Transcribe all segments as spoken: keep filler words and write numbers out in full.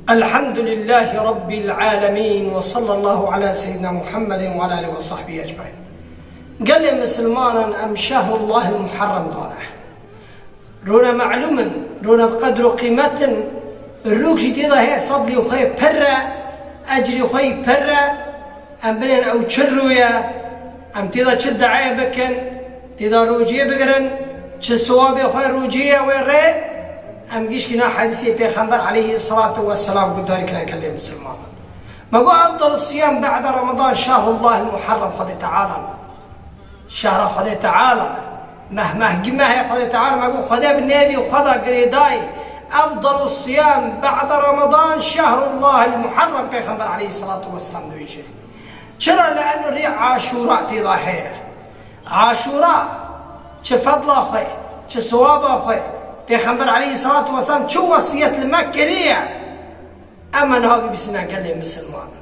Elhamdülillâhi Rabbil âlemîn ve sallallahu ala seyyidina Muhammedin ve ala alihi ve sahbihi ecmaîn. Gelê misilmanan em şehrullahil muharrem dane. Rûne melûm in, rûne bi qedr û qîmet in, rûk jî tê de heye fedlî xwe pir e, ecrî xwe pir e, em binên ew çi rû ye, em tê de çi duayê bikin, tê de rûciyê bigirin, çi siwabê xwe rûciyê wê rê, em gişkî na hedîsê Pêxember aleyhî selatu we selam guhdarî kirin gelê misilmanan. Me got, efdal siyam ba'de Ramadan şehrullahil muharrem Xwedê Teala. Şehra Xwedê Teala ne. Meh meh gi mehê Xwedê Teala me got Xwedê bi nêvî xwe de girêdayî. Efdalu siyam ba'de Ramadan şehrullahil muharrem Pêxember aleyhî selatu wesselam dibêje. Çira? Li eno rê Aşûra tê de heye. Aşûra çi fedla xwe, çi siwaba xwe, Pêxember aleyhî selatu wesselam çi wesiyet li me kiriye. Em niha bibîsîne gelê misilmanan.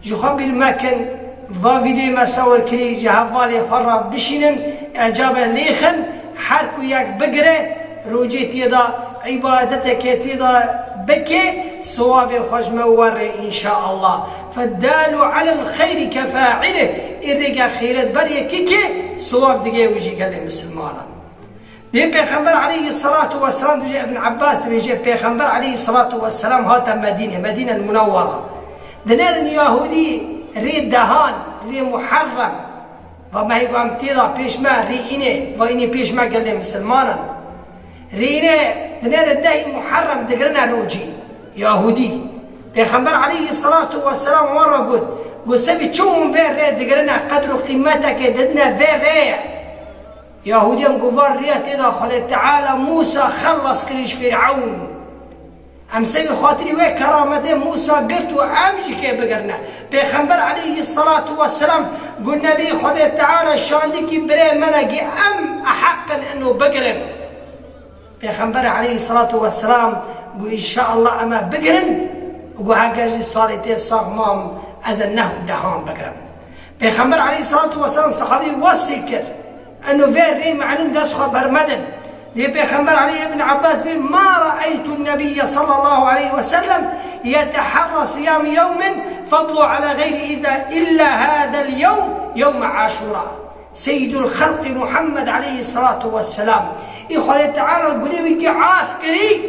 Ji xwe bîr mekin, va vîdyoyê me sewir kirî, ji hevalê xwe re bişînin, îcabe lêxin, her ku yek bigire, rocê tê de, îbadetekê tê de bike, siwabê xwe ji me werê înşaallah. Feddalu alel xeyrî kefa'ilih, ê rêge xêret ber yekî ke, siwab dige wî jî gelê misilmanan. Dê Pêxember aleyhî selatu wesselam dibêje, Ibn Abbas dibêje, Pêxember aleyhî selatu wesselam hate Medîne, Medîne Munewwera. Dinêrin Yahûdî rê dehan, rê Muharrem. Va mehê ku em tê de pêş me rê înê, va înê pêş me gelê misilmanan. Rê înê dinêre dehî Muharrem digirine rocî. Yahûdî. Pêxember aleyhî selatu wesselam wan re got, got sebî çi hûn vê rê digirine qedr û qîmetekê didine vê rê ye. Yahûdiyan got, va riya tê de Xwedê Teala Mûsa xelas kirî ji Fîrewn. Em sebî xatirî wê kerametê Mûsa girt û em jî kê bigirine. Pêxember aleyhî selatu wesselam got, nebî Xwedê Teala şandîkî birê me ne, gê em eheq in eno bigirin. Pêxember aleyhî selatu wesselam got, înşaallah em ê bigirin. Got, heger jî salê tê sax mam, ez ê neh û dehan bigirim. Pêxember aleyhî selatu wesselam sehabî wesî kir. Eno vê rê melûm dest xwe bermedin. Lê Pêxember aleyhî Ibn Abbas dibê, ma re'eytu nebiyye sallallahu aleyhi ve sellem yeteharra siyam yevmin fedlu ala gayri illa, illa hadel yevm, yevme Aşura. Seyyidul Xelqî Muhammed aleyhî selatu wesselam. Ê Xwedê Teala gunê wî kî af kirî,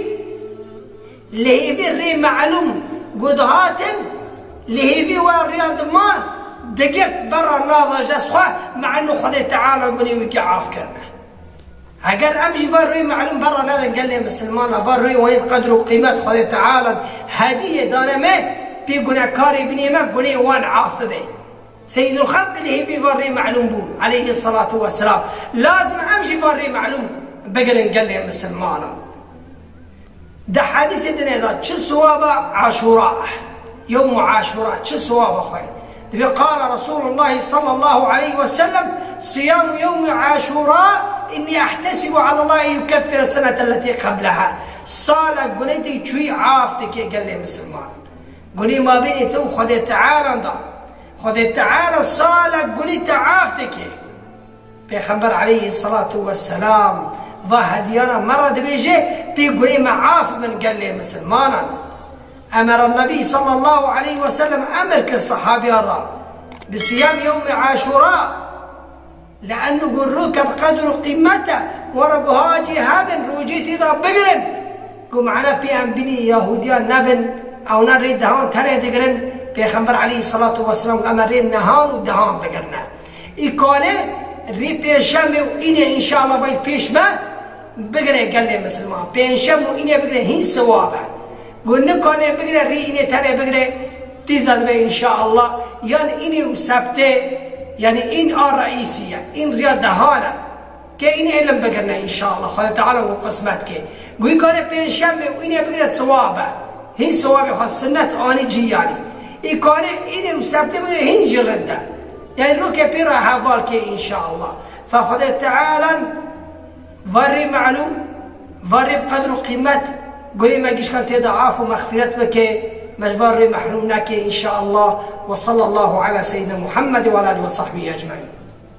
li hêvî rê melûm ku dihatin, li hêvî we riya dima, digirt berra nada ji dest xwe, me eno Xwedê Teala gunê wî kî af kirine. Heger em jî va rê melûm berra nedin gelê misilmana, va rê wayî qedr û qîmet Xwedê Teala hediyê dane me, pê gunekarê binê me gunê wan af bibe. Seyyidul Xelqî li hêvî va rê melûm bû, aleyhî selatu wesselam. Lazim em jî va rê melûm bigirin gelê misilmanan. Di hedîsê dinê de çi siwaba Aşûra, yewm Aşûra, çi siwaba xwe? Dibê, qala Resûlullahî sallallahu aleyhi ve sellem, siyamu yewmi Aşûra, inni ehtesibu alallahi en yukeffire senete lletî qebleha. Salek gunê te çûyî af dike gelê misilmanan. Gunê mabênê te û Xwedê Teala da. Xwedê Teala salek gunê te af dike. Pêxember aleyhî selatu wesselam va hediyana me re dibêje, pê gunê me af bin gelê misilmanan. Emera Nebî sallallahu aleyhi ve sellem emir kir sehabiyan re bi siyam yewmê Aşûra. Li eno got rûke bi qedr û qîmet e, were got hacî hebin, rocê tê de bigirin. Got mana pê em binî Yahûdiyan nebin, ewna rê dehan tenê digirin. Pêxember aleyhî selatu wesselam got em ê rê nehan û dehan bigirine. Î kane rê pênşemê û înê înşallah vay pêş me bigire gelê misilman. Pênşem û înê bigire hîn siwab e. Got nikane bigire rê înê tenê bigire tîza dibe înşallah. Yan înê û sebtê, yanî în a reîsî ye. În riya dehan e. Ke înê êlim bigirine înşallah. Xwedê Teala û qismet ke. Got î kane pênşemê û înê bigire siwab e. Hîn siwabê xwe sinnet anî cî yanî. Î kane înê û sebtê bigire hîn jî rind e. Yanî rûke pê re heval ke înşallah. Fe Xwedê Teala va rê melûm, va rê bi qedr û qîmet, gunê me gişkan tê de af û mexfîret bike, me ji va rê mehrûm neke înşallah. Ve sallallahu ala seyyidina Muhammed ve ala alihi ve sahbihi ecmaîn.